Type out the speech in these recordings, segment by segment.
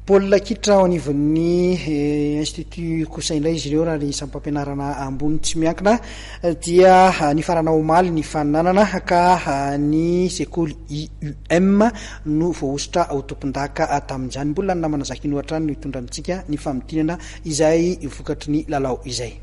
Baolina kitra ao anivon'ny Institut kosa indray izy ireo raha ny sampam-pianarana ambony tsy miankina dia nifarana omaly ny faninanana ka ny sekoly IUM no voahosotra ho tompondaka tamin'izany. Mbola ny namana Zakino hatrany no hitondra amintsika ny famintinana izay vokatry ny lalao izay.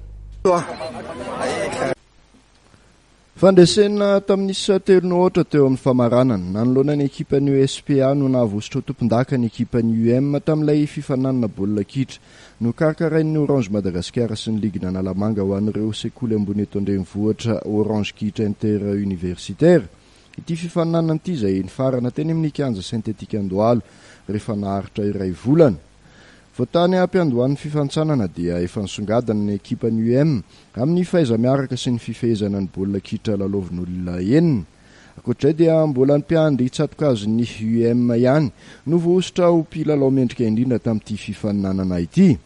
Fandresena tamin'ny isa telo no aotra teo amin'ny famaranana, nanoloana ny ekipan'ny ESPA no nahavosotra ho tompondaka ny ekipan'ny UM tamin'ilay fifaninanana baolina kitra nokarakarain'ny Orange Madagasikara sy ny ligin'Analamanga ho an'ireo sekoly ambony eto an-drenivohitra Orange Kitra Inter Universitaire. Ity fifaninanana ity izay nifarana teny amin'ny kianja Synthétique Andohalo rehefa naharitra iray volana. Vao tany am-piandohan'ny fifanintsanana dia efa nisongadina ny ekipan'ny UM amin'ny fahaiza-miaraka sy ny fifehezana ny baolina kitra lalaovin'olona enina. Ankoatr'izay dia mbola ny mpiandry tsatokazon'ny UM ihany no voahosotra ho mpilalao mendrika indrindra tamin'ity fifaninanana ity.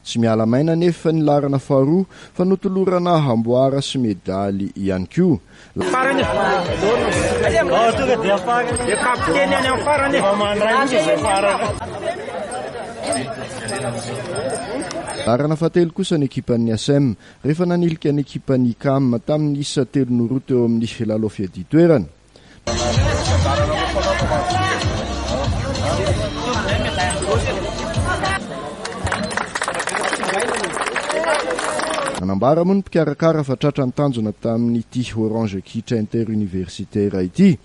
Tsy miala maina anefa ny laharana faharoa fa notolorana amboara sy medaly ihany koa. Laharana fahatelo kosa ny ekipan'ny Asem rehefa nanilika ny ekipan'ny Icam tamin'ny isa telo no roa teo amin'ny lalao fiadian-toerana. Nanambara moa ny mpikarakara fa tratra ny tanjona tamin'ity Orange Kitra Interuniversitaire ity.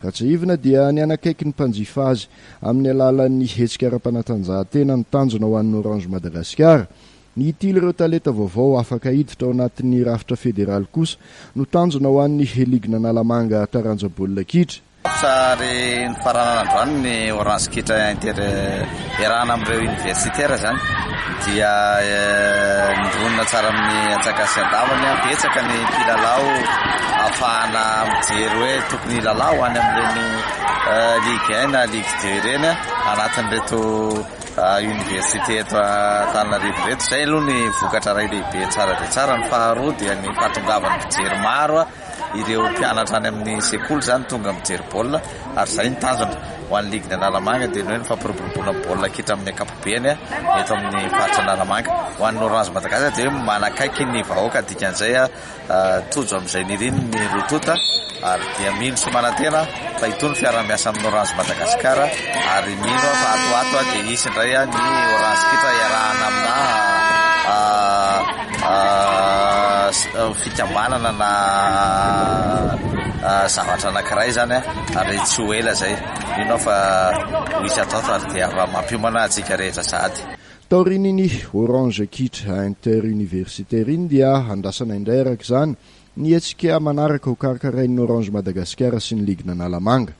Raha tsiahivina dia ny hanakaiky ny mpanjifa azy amin'ny alalan'ny hetsika ara-panatanjahantena ny tanjona ho an'ny Orange Madagasikara. Ny hitily ireo talenta vaovao afaka hiditra ao anatin'ny rafitra federaly kosa no tanjona ho an'ny ligin'Analamanga taranja baolina kitra. Sary nifaranana androany ny Orange Kitra Inter iarahana amin'ireo universitaires izany dia nirona tsara amin'ny antsakany sy andavany. Betsaka ny mpilalao ahafahana mijery hoe tokony hilalao any amin'ireny Ligue 1 na Ligue 2 ireny anatin'ireto Université eto Antananarivo ireto. Izay aloha ny vokatra iray lehibe tsara dia tsara. Ny faharoa dia ny fahatongavan'ny mpijery maro, ireo mpianatra any amin'ny sekoly izany tonga mijery baolina ary izay ny tanjona ho an'ny ligin'ny Analamanga dia ny hoe ny fampiroboroboana baolina kitra amin'ny ankapobeny eto amin'ny faritra Analamanga. Ho an'ny Orange Madagascar dia hoe manakaiky ny vahoaka dikan'izay Tojo amin'izay niriny ny roa tonta ary dia mino sy manantena fa hitohy ny fiaraha-miasa amin'ny Orange Madagascar ary mino aho fa ato ho ato dia hisy indray ny Orange kitra hiarahana amina fikambanana na zavatra anankiray izany ary tsy ho ela izay. Mino aho fa ho hisy ato ho ato ary dia mampiomana antsika rehetra sahady. Taorian'iny Orange Kitra Interuniversitaire iny dia andrasana indray araka izany ny hetsika manaraka ho karakarain'ny Orange Madagasikara sy ny ligin'Analamanga.